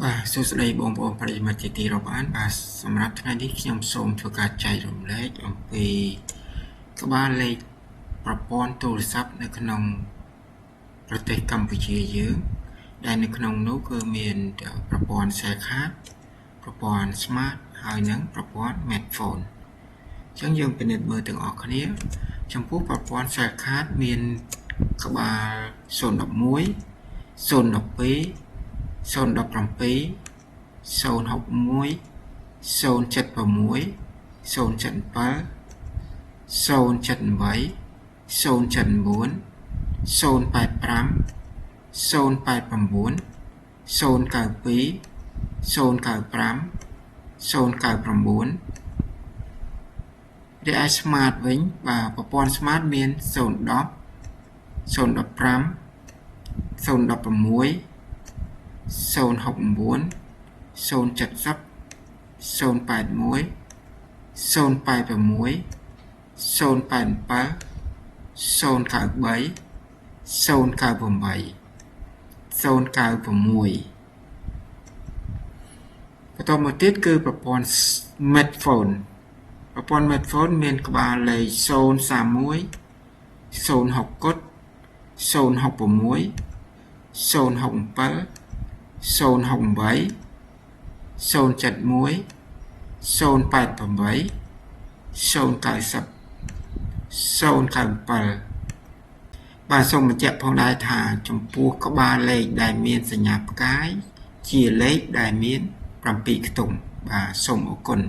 បាទសួស្តីបងប្អូនប្រិយមិត្តជាទីរាប់អានបាទសម្រាប់ថ្ងៃនេះខ្ញុំសូមធ្វើការចែករំលែកអំពីក្បាលលេខប្រព័ន្ធទូរស័ព្ទនៅក្នុងប្រទេសកម្ពុជាយើងដែលនៅក្នុងនោះគឺមានប្រព័ន្ធ Cellcard ប្រព័ន្ធ Smart ហើយនិងប្រព័ន្ធ Metfone អញ្ចឹងយើងពិនិត្យមើលទាំងអស់គ្នាចំពោះប្រព័ន្ធ Cellcard មានក្បាល011 012 017 061 076 077 078 079 085 089 092 095 099រីឯ Smart វិញបាទប្រព័ន្ធ Smart មាន010 015 016 069 070 081 086 087 093 098 096បន្តមកទៀតគឺប្រព័ន្ធ Metfone ប្រព័ន្ធ Metfone មានក្បាលលេខ031 06គុត066 067 068 071 088 090 097បាទសូមបញ្ជាក់ផងដែរថាចំពោះក្បាលលេខដែលមានសញ្ញាផ្កាយជាលេខដែលមាន7ខ្ទង់បាទសូមអរគុណ។